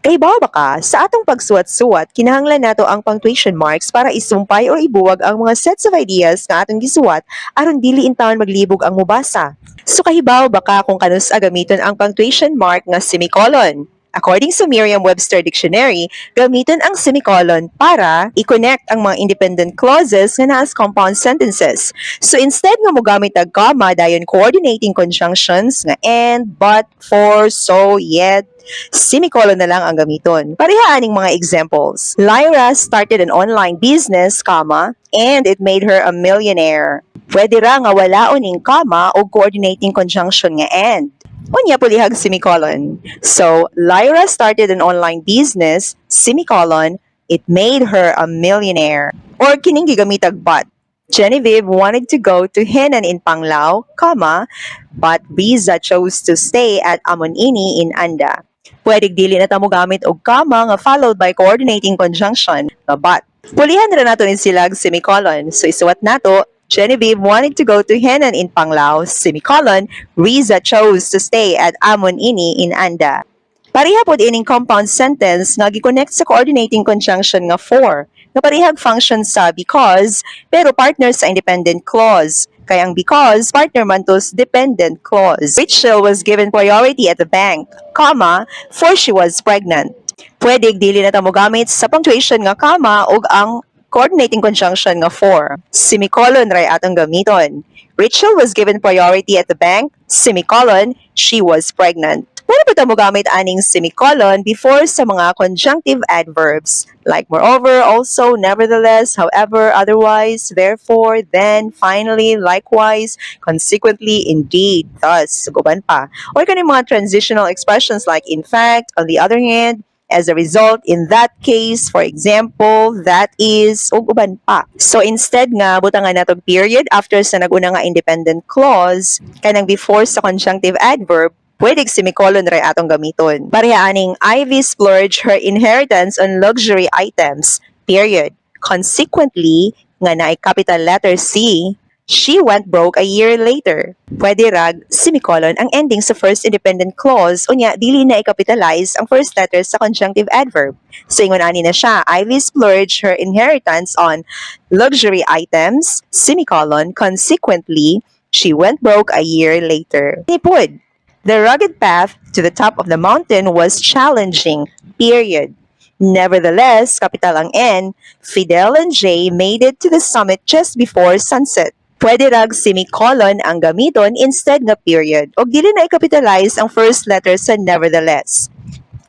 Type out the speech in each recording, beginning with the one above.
Kahibaw ba ka, sa atong pagsuwat-suwat, kinahanglan nato ang punctuation marks para isumpay or ibuwag ang mga sets of ideas nga atong gisuwat aron dili intawon maglibog ang mubasa? So kahibaw ba ka kung kanus-a gamiton ang punctuation mark nga semicolon? According sa Merriam-Webster Dictionary, gamiton ang semicolon para i-connect ang mga independent clauses nga naa sa compound sentences. So instead nga mogamit og comma dayon coordinating conjunctions nga and, but, for, so, yet, semicolon na lang ang gamiton. Pareha aning mga examples. Lyra started an online business, comma, and it made her a millionaire. Pwede ra nga walaon ning comma o coordinating conjunction nga and. Unya pulihag semicolon. So, Lyra started an online business, semicolon, it made her a millionaire. Or kining gigamitag but. Genevieve wanted to go to Henann in Panglao, comma, but Riza chose to stay at Amonini in Anda. Pwede dili na ta mogamit og comma nga followed by coordinating conjunction nga but. Pulihan ra nato ni silag semicolon. So isuwat nato, Genevieve wanted to go to Henann in Panglao, semicolon, Riza chose to stay at Amonini in Anda. Pareha pod ining compound sentence nga gi-connect sa coordinating conjunction nga for, nga parehag function sa because, pero partner sa independent clause. Kay ang because, partner man to sa dependent clause. Rachel was given priority at the bank, comma, for she was pregnant. Pwede dili na ta mogamit sa punctuation nga comma ug ang coordinating conjunction nga for. Semicolon ray atong gamiton. Rachel was given priority at the bank, semicolon, she was pregnant. Pwede pa ta mogamit aning semicolon before sa mga conjunctive adverbs like moreover, also, nevertheless, however, otherwise, therefore, then, finally, likewise, consequently, indeed, thus, ug uban pa. Or kaning mga transitional expressions like in fact, on the other hand, as a result, in that case, for example, that is, ug uban pa. So instead nga butangan natog period after sa naguna nga independent clause, kanang before sa conjunctive adverb, pwede semicolon ray atong gamiton. Pareha aning Ivy splurged her inheritance on luxury items. Period. Consequently, nga naay capital letter C, she went broke a year later. Pwede rag semicolon ang ending sa first independent clause, unya dili na i-capitalize ang first letter sa conjunctive adverb. So ingon ani na siya, Ivy splurged her inheritance on luxury items, semicolon, consequently, she went broke a year later. Nipod, the rugged path to the top of the mountain was challenging, period. Nevertheless, capital ang N, Fidel and Jay made it to the summit just before sunset. Pwede rag semicolon ang gamiton instead nga period o dili na i-capitalize ang first letter sa nevertheless.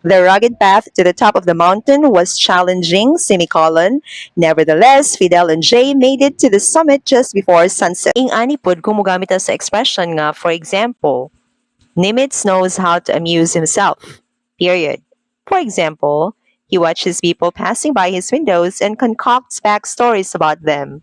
The rugged path to the top of the mountain was challenging, semicolon. Nevertheless, Fidel and Jay made it to the summit just before sunset. Ing-ani pod kung mogamit ta sa expression nga, for example, Nimitz knows how to amuse himself. Period. For example, he watches people passing by his windows and concocts backstories about them.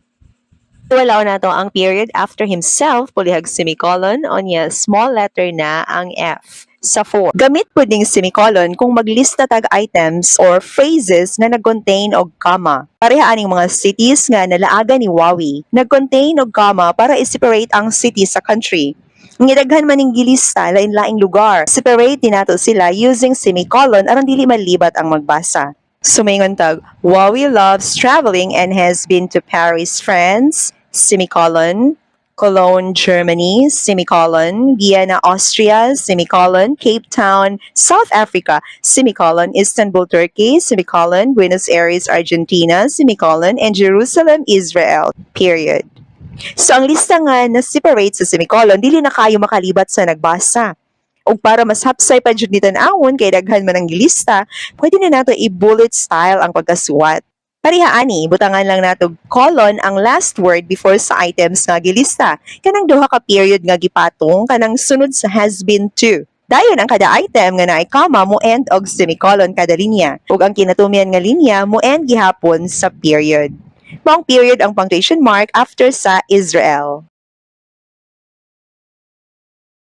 Wala na to ang period after himself, pulihag semicolon, unya small letter na ang F sa 4. Gamit pud ning semicolon kung maglista tag items or phrases nga nag-contain og comma. Pareha aning mga cities nga nalaagan ni Wawi. Nag-contain og comma para i-separate ang city sa country. Nga daghan man ning gilista lain-laing lugar. Separate din nato sila using semicolon aron dili malibat ang magbasa. So maingon tag, Wawi loves traveling and has been to Paris, France, semicolon, Cologne, Germany, semicolon, Vienna, Austria, semicolon, Cape Town, South Africa, semicolon, Istanbul, Turkey, semicolon, Buenos Aires, Argentina, semicolon, and Jerusalem, Israel, period. So ang lista nga na separate sa semicolon, dili na kayo makalibat sa nagbasa. Ug para mas hapsay pa jud ni tan-awon kay daghan man ang gilista, pwede na nato i-bullet style ang pagkasuwat. Pareha ani, butangan lang nato colon ang last word before sa items nga gilista. Kanang duha ka period nga gipatong kanang sunod sa has been to. Dayon ang kada item nga naay comma mo end og semicolon kada linya. Ug ang kinatumyan nga linya mo end gihapon sa period. Maong period ang punctuation mark after sa Israel.